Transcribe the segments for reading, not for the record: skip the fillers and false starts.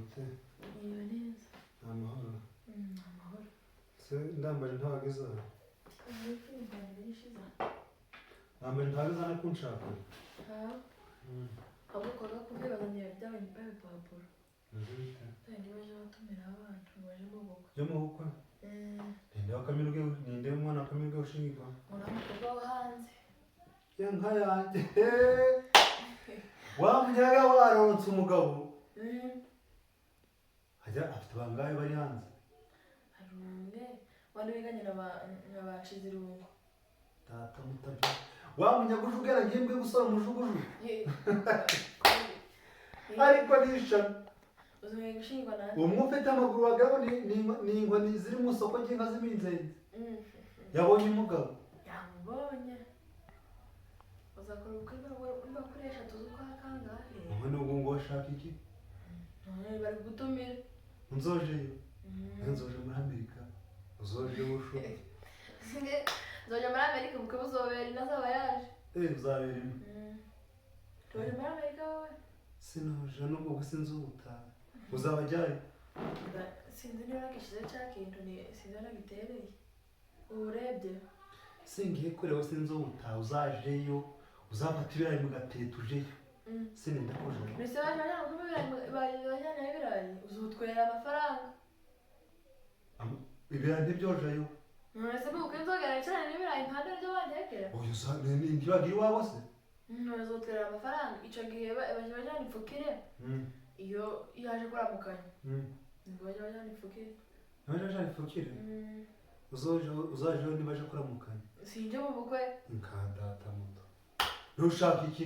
Mwaramutse. Niba neza. Ni amahoro? Ni amahoro. Se ndambaje ntawageze aha? Ishize. Ndambaje ntawageze hano kunshaka. Ahubwo kwa gakuve bazanye bya bipapuro. Meze bite? Kandi baje batumira abantu baje mu bukwe. Byo mu bukwe? Ninde wakamirwe, ninde umwana wakamirwe ushingirwa? Ngo ni umukobwa wo hanze. Ya nka yanjye, wa munyaga waronse umugabo. Hajya afite bangahe bari hanze? Hari umwe wari wiganye na ba Nshizirungu. Data mutabye, wa munyaga ujugera ngimbwe gusora umujuguju, ariko nishana. Uzuye gushingwa na Umwe ufite amaguru wagira ngo ni inkoni ziri mu isoko ry'inka z'iminzenzi. Yabonye umugabo? Yamubonye. Uzakora ubukwe niba kuri 3 z'ukwa kangahe? None ubu ngo washaka iki? None bari gutumira. Nzojeyo? Nzoje muri Amerika, uzoje bushu. Nzajya muri Amerika, ubukwe buzobera inazaba yaje. Eh, uzabera imwe. Turi muri Amerika wowe. Sinoje nubwo gusa inzubutaha uzaba ajyayo. Sinzi niba nagishize cya kintu, ni sinzi niba nagitereye ubu urebye. Singiye kureho, sinzubutaha, uzajeyo, uzafata ibirayi mu gatete ujeyo. Sinenda kujayo. Mbese baje bajyana kuba ibirayi, bajyana ibirayi, uzutwerera amafaranga. Ibirayi ntibyojayo. None se mu bukwe nzogera nicarane n'ibirayi impande ryo bantekera? Oya, ntibagira iwabo se? None uzutwerera amafaranga ico gihe baje bajyana ipfukire. Iyo yaje kuramukanya, nibwo bajya bajyana ipfukire. Ntibaje bajana ipfukire? Uzajeho niba aje kuramukanya. Sinje mu bukwe. Nka data muto, ntushaka iki?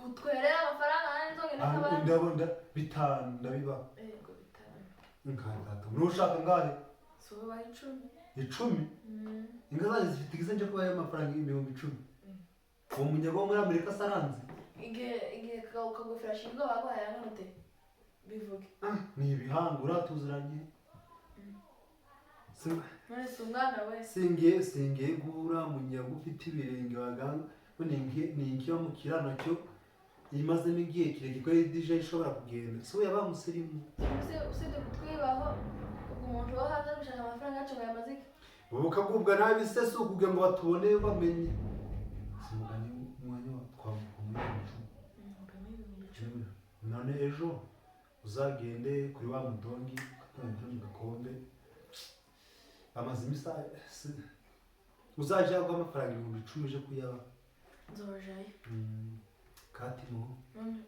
Utwerera amafaranga nanjye nzogenda Ah, nk'abandi. Ndabona 5 ndabibaha. Yego, 5. Nka data, ntushaka ngahe? Si ubu baha 10. 10? Inka zanjye zifite igize nje kubaho amafaranga 10,000. Uwo munyago wo muri Amerika asaranze. Igihe kagofero ashinzwe baguhaye angana ute, bivuge. Ni ibihango uratuziranye. None si umwana we? Singiye guhura munyago ufite ibirenge waganga ngo ni inkiyo mu kiraro nacyo imazemo igihe kirekire ko dije ishobora kugenda si we yaba musirimu. Usibye kutwibaho, ubwo umuntu wo hanze ari gushaka amafaranga yacu ngo yamaze iki? Bukagubwa nabi se, si ukugira ngo batubone bamenye, si umugani umwanya wa twamuha 10,000. Upima 10,000. None ejo uzagende kuri wa mudongi ukatangira mu gakombe bamaze imisa uzajya guha amafaranga 10,000 uje kuyabaha. Nzojayo. Kati mu None.